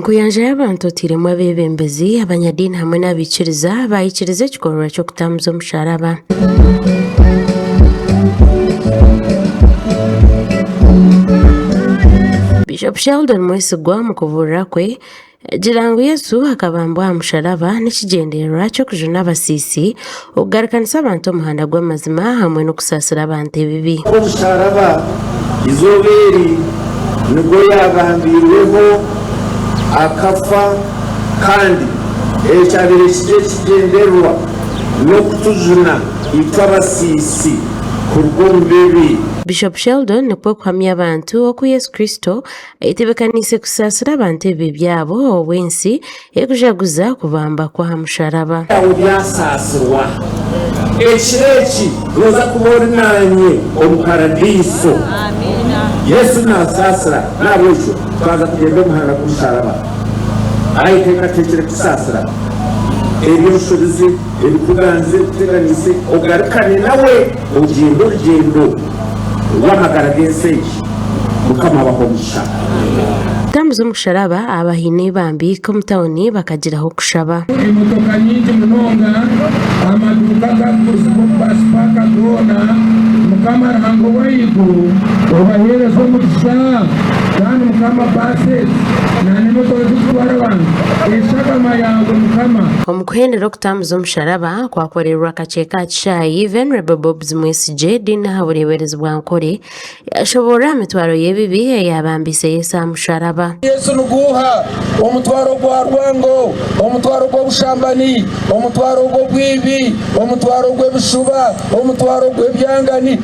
Enkuyanja y'abantu oteiremu abeebembezi, abanyadiini hamwe n'abaikiriza baikiriza ekikorwa ky'okutambuza omusharaba. Bishop Sheldon Mwesigwa omu kubuurira kwe Gira ngu Yesu akabambwa aha musharaba n'ekigyendererwa ky'okujuna abasiisi, okugarukanisa abantu omuhanda gw'amazima hamwe n'okusaasira abantu ebibi. Omusharaba eizooba eri nigwo yaabambiirweho akafa kandi ekyabaire kiri ekigyendererwa n'okutujuna itwe abasiisi kuruga omu bibi. Bishop Sheldon nikwo kuhamya abantu oku Yesu Kristo Ayetebeekaniise kusaasira abantu ebibi byabo obu ensi erikujaguza okubamba kwe aha musharaba. Byawe byasaasirwa. Ekiro eki nooza kuba ori naanye omu Paradiiso. Yesu naasaasira. N'ahabw'ekyo twaza kugyenda omu muhanda gw'omusharaba, ayeteekateekire kutusaasira ebi oshobize, ebikuganzire, ebikuteganiise, ogarukane nawe ogyende orugyendo. rw'amagara g'ensi egi. Mukama abahe omugisha. Kutambuza omusharaba abahaine ebambi k'omu tauni bakagiraho okushaba. Emotoka nyingi munonga, amaduuka agarikugurizibwa omu baasi paaka goona. Mukama Ruhanga ow'ahaiguru obaheereze omugisha. Kandi Mukama baasi ezi n'emotoka ezirikutwara abantu, eshagama yaawe Mukama. Omu kuhendera okutambuza omusharaba kwakorerwa akakyeka aha kishaayi, Venerable Bobs Mwesigye, Dean aha bureeberezi bwa Nkore, yashoboorora aha mitwaro y'ebibi eyaabambiise Yesu aha musharaba. Yesu niguuha? Omutwaro gwa rwango, omutwaro gw'obushambani, omutwaro gw'obwibi, omutwaro gw'ebishuba, omutwaro gw'ebyangani,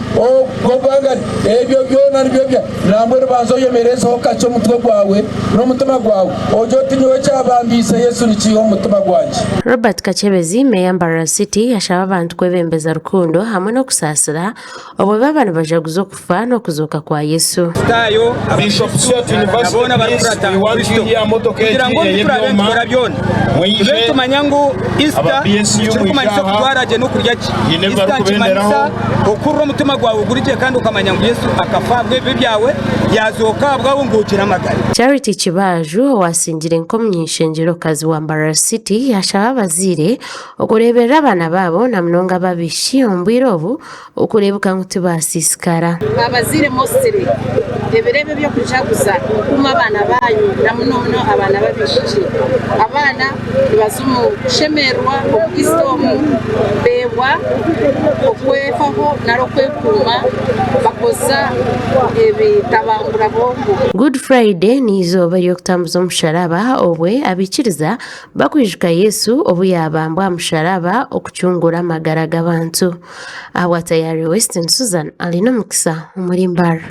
gw'obwangani, ebyo byona nibyo bya. Nambwenu banza oyemerezeho kakye omutwe gwawe n'omutima gwawe, ogire oti, Nyowe ekyabambiise Yesu nikiiha omu mutima gwangye. Robert Kakyebezi, Meeya Mbarara City yashaba abantu kwebembeza rukundo hamwe n'okusaasira obwo baaba nibajaguza okufa n'okuzooka kwa Yesu. Abakristaayo, Abakristo na boona abarikukurata Kristo kugira ngu omu bi turaabe nitukora byona tube nitumanya ngu Isita tikirikumanyisa okujwara gye n'okurya gye. Isita nikimanyisa okuhurira omutima gwawe guri gye kandi okamanya ngu Yesu akafa ahabw'ebibi byawe, yaazooka ahabwawe ngu ogire amagara. Charity Kibaaju owasingire nk'omuny'eishengyerokazi wa Mbarara City yashaba abazaire okureeberera abaana baabo na munonga ab'abaishiki omu bwire obu okureebeka ngu tibaasiisikara. Abazaire mostly ebiro ebi eby'okujaguza mukuume abaana baanyu na muno muno abaana b'abaishiki. Abaana nibaza omu kushemererwa omu Easter omu beebwa okwefaho nari okwekuuma bakoza ebitabangura bwongo. Good Friday n'eizooba ery'okutambuza omusharaba obwe abaikiriza bakwijuka Yesu obu yaabambwa aha musharaba okucungura amagara g'abantu. Ahabwa Tayari Western Susan Alinomukisa omuri Mbarara.